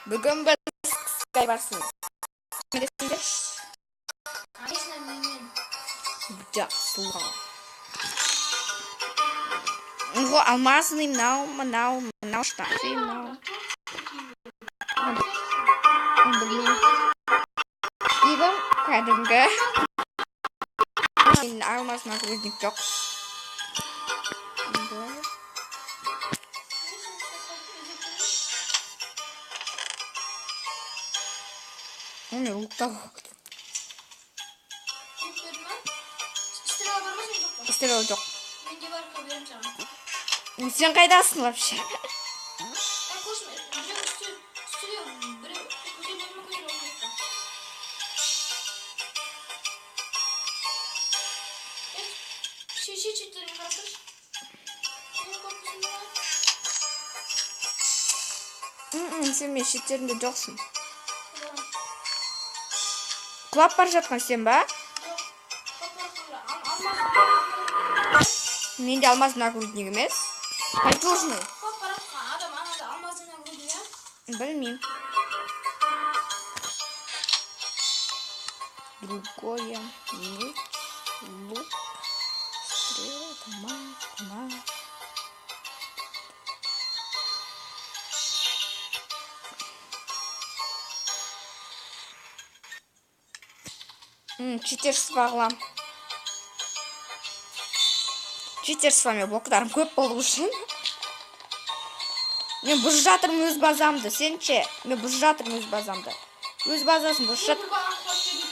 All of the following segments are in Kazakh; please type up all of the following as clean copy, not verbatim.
Бүгін біз Skywars-ын. Конечно, менен. Жақсылға. Ого, алмазный мынау, мынау, мынау штаны, мынау. Білмеймін. Игім кәдімгі. Мен алмаз нагрудник жоқ. Мен луктау. Лук берді ма? Стрела бар ма, сенде жоқ па? Стрела жоқ. Менде бар, беремін саған. Сен қайдасың вообще? Ә, қош, біреу үстіде, біреу көтеріле ма, көтеріле алмай па? Шеттеріне қарап тұршы. Менің корпусымда бар. Сен менің шеттерімде жоқсың. Құлап бара жатқан сен ба? Жоқ. Құлап бара жатқан алмаз. Менде алмаз нагрудник емес. Кольчужный. Құлап бара жатқан адам анада алмазный нагрудник, а? Білмеймін. Другое. Меч, лук, стрела, тамақ, тамақ. Читерство қылам. Читерство мен блоктарым көп болу үшін. Мен бұзып жатырмын өз базамды. Сен ше? Мен бұзып жатырмын өз базамды. Өз базасын бұзып жат. Бір баланы құлап жібердім.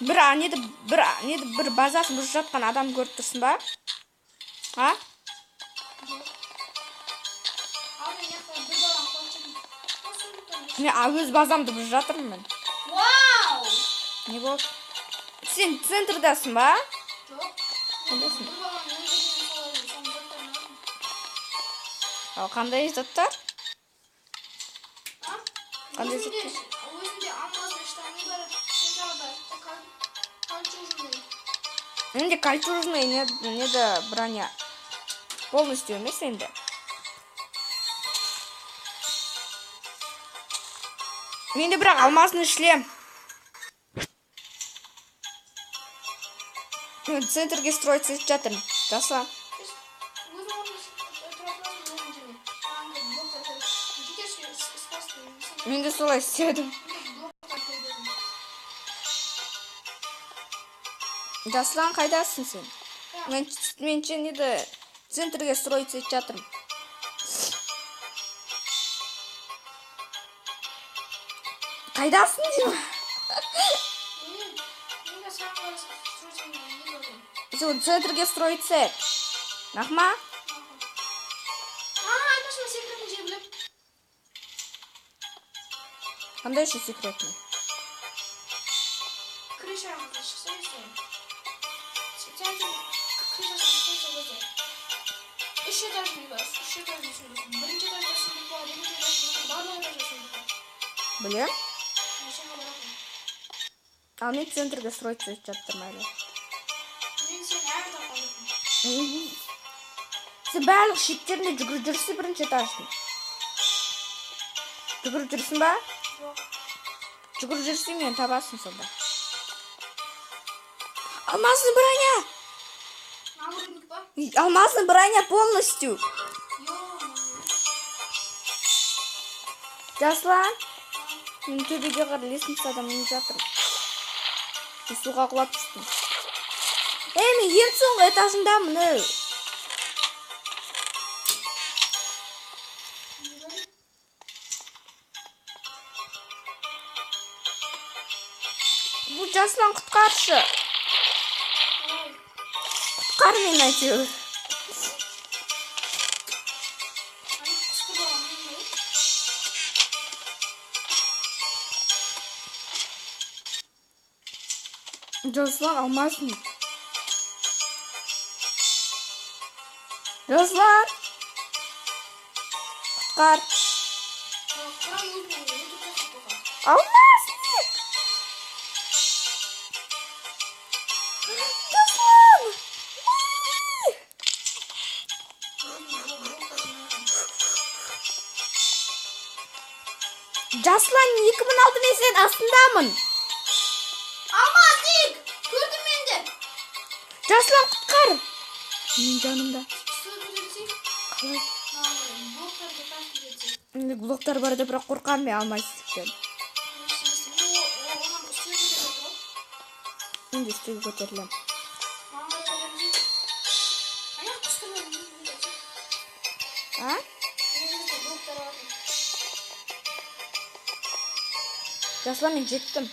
Бір, неді, бір, неді, бір базасын бұзып жатқан адам көріп тұрсың ба? А? Жоқ. Ал мен жақта бір баланы құлап жібердім. О, сундуктан не? Мен өз базамды бұзып жатырмын мен. Вау! Не болды? Сен центрдасың ба? Жоқ. Қайдасың? Бір баланы өлтірген солай, соның заттарын алдым. Ал қандай заттар? А? Қандай Өзінде заттар? Өзінде алмазный штаны бар, сен тағы да кольчужный. Менде кольчужный не да броня. Полностью емес енді. Менде бірақ алмазный шлем. Мен центрге строиться етіп жатырмын. Жасұлан. Өзің орнында тұра тұрасың, өзің жеріне. Маған келіп блоктар қой. Жетерсің, спасты. Мен де солай істедім. Блоктар қой дедім. Жасұлан, қайдасың сен? Ja. Мен ше неді центрге строиться етіп жатырмын. Қайдасың деймін? Мен де саған қарай строиться не отырмын. Сен центрге строиться ет. Нахма? А, айтпақшы, мен секретный жер білемін. Қандай еще секретный? Крышаға шықса сен. Центр крышасына шықсаң, сол кезде. Үш этажный бар, үш этажный сундук. Бірінші этажда сундук бар, екінші этажда сундук бар, барлық этажда сундук бар. Білем. Мен саған барамын. Ал мен центрге строиться етіп жатырмын әлі. Мен сені әлі тапқан жоқпын. Сен барлық шеттерінде жүгіріп жүрсің бірінші этаждың. Жүгіріп жүрсің ба? Жоқ. Жүгіріп жүрсең мені табасың сонда. Алмазный броня! Нагрудник па? Алмазный броня полностью. Ё-моё. Жасұлан, мен төбеге қарай лестницада мініп жатырмын. Мен суға құлап түстім. Ей, мен ең соңғы этажындамын, ей. Бұл Жасұлан, құтқаршы. Қалай? Құтқар мені әйтеуір. Ана құсты болған мен бе? Жасұлан, алмазный. Жасұлан! Құтқар. Құран өзіне өлтіріп тастап қойған. Алмазник! Жасұлан! Жаслан 2006, мен сенің астындамын. Алмазик! Көрдім мен де. Жаслан, құтқар. Мен жанымда. Үстіге көтерілсек. Қалай? Маған қарай, блоктарды тас кетсек. Менде блоктар бар деп, бірақ қорқамын мен алмазиктен. Оның үстіне көтеріледі ғой. Мен де үстіге көтерілемін. Маған қарай көтерілсек. Аяқ құстырма. А? Негізі блоктар бар. Жаслан, мен жеттім.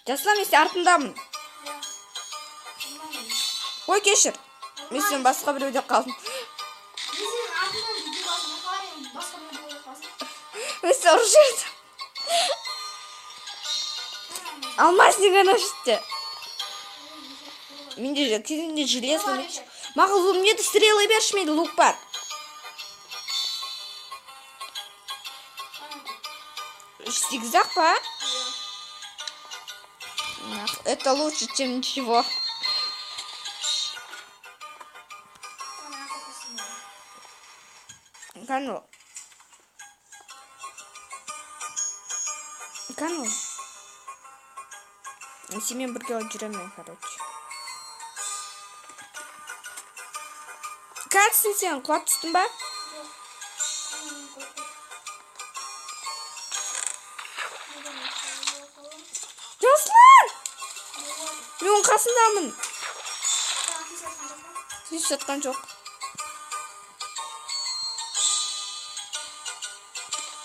Жаслан, мен сенің артындамын. Иә. Нормально. Ой, кешір. Мен сен басқа біреуде қалдым. Мен сенің артыңнан жүгіріп басым. Қалай енді басқа біреуде болып қалсың? Мен сені ұрып жібердім. Алмазник ана жерде. Менде же кезінде железный меч. Маған мне стрелы берші, менде лук бар. Зигзаг па? Нах, это лучше, чем ничего. Кану. Кану. Сенімен бірге жүремін мен, короче. Кәдісің сен, құлап түстің ба? Жаслан! Мен оның қасындамын. Тиісіп жатқан жоқ.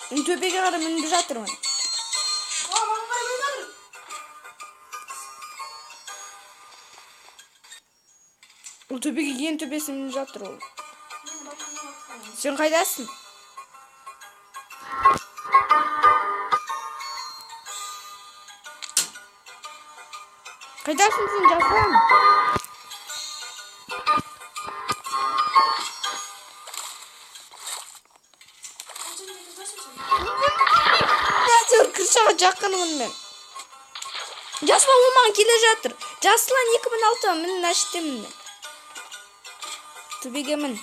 Мен төбеге қарай мініп жатырмын. О, маған қарай мініп жатыр. Ол төбеге, ең төбесіне мініп жатыр ол. Мен балконға отырамын. Сен қайдасың? Қайдасың сен, Жаслан? Қанша метрдасың сен? Әйтеуір крышаға жақынмын мен. Жаслан, ол маған келе жатыр. Жаслан 2006, мін, мына жердемін мен. Төбеге мін.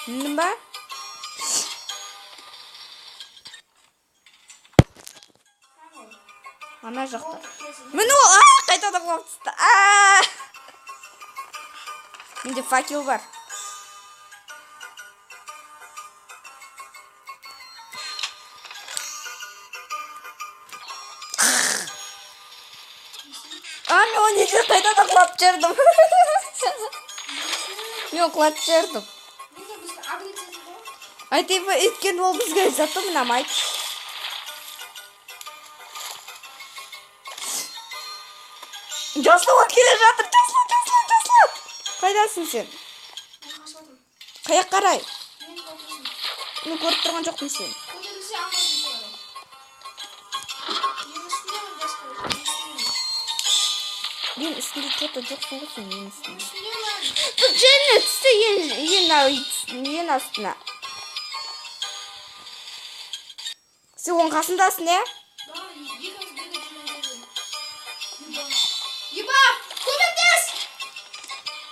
Міндің ба? Ана жақта. Міне ол, а, қайтадан құлап түсті. А! Менде факел бар. А, мен оны неге қайтадан құлап жібердім? Мен құлап жібердім. Неге бізге агрить етеді ғой? Айтайын ба, өйткені ол бізге зато ұнамайды. Жаслан, ол келе жатыр. Жаслан, Жаслан, Жаслан. Қайдасың сен? Мен қашып жатырмын. Қаяқ қарай? Мен көрдім. Мен көріп тұрған жоқпын сені. Көтерілсе алмадым солай. Мен үстіндемін, жас короче, мен үстіндемін. Мен үстінде что-то жоқсың ғой сен, мен үстінде. Мен үстіндемін. Тут және түсті ең, ең, ең астына. Сен оның қасындасың, иә? Давай, екеуміз бірге жүрген. Еба. Еба, көмектес!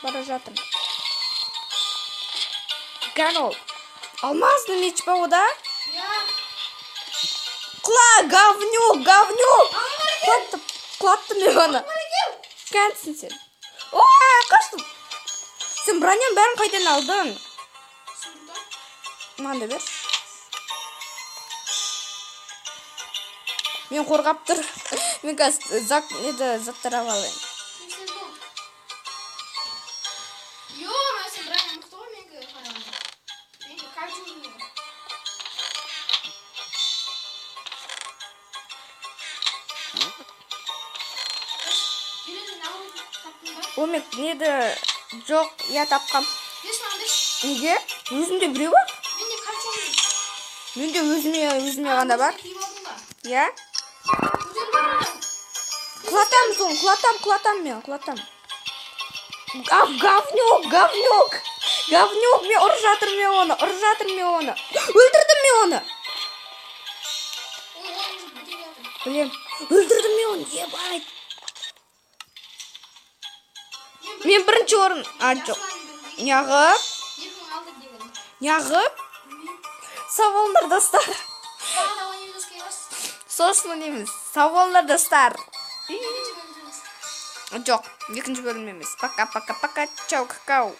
Бара жатырмын. Кәне ол? Алмазный меч па ода? Иә. Құла, говнюк, говнюк! Құлаттым, құлаттым мен оны. Кәнсің сен. Ой, қаштым. Сен броняның бәрін қайдан алдың? Сундукта. Маған да бер. Мен қорғап тұр. Мен қазір зат, неді, заттар ала алайын. Тез бол. Ё-моё, сен броня мықты ғой менікі қарағанда. Менікі кольчужный ғой. Железный нагрудник таптың ба? Ол мен неді, жоқ, я тапқам. Берші маған, берші. Неге? Өзімде біреу бар? Менде кольчужный. Менде өзіме ғана бар. Киіп алдың ба? Иә. Көтеріп бар маған. Құлатам соны, құлатам, құлатам мен, құлатам. А, говнюк, говнюк. Говнюк, мен ұрып жатырмын мен оны, ұрып жатырмын мен оны. Өлтірдім мен оны. Ол оны уже бітіріп жатыр. Білем. Өлтірдім мен оны, ебать. Мен Мен бірінші орын. А, жоқ. Неғып? Екі алды деген. Неғып? Сау болыңдар, достар. Тағы да ойнаймыз, Кейбас. Сосын ойнаймыз. Сау болыңдар, достар. Екінші бөлімдеміз. Жоқ, екінші бөлім емес. Пока, пока, пока. Чао, какао.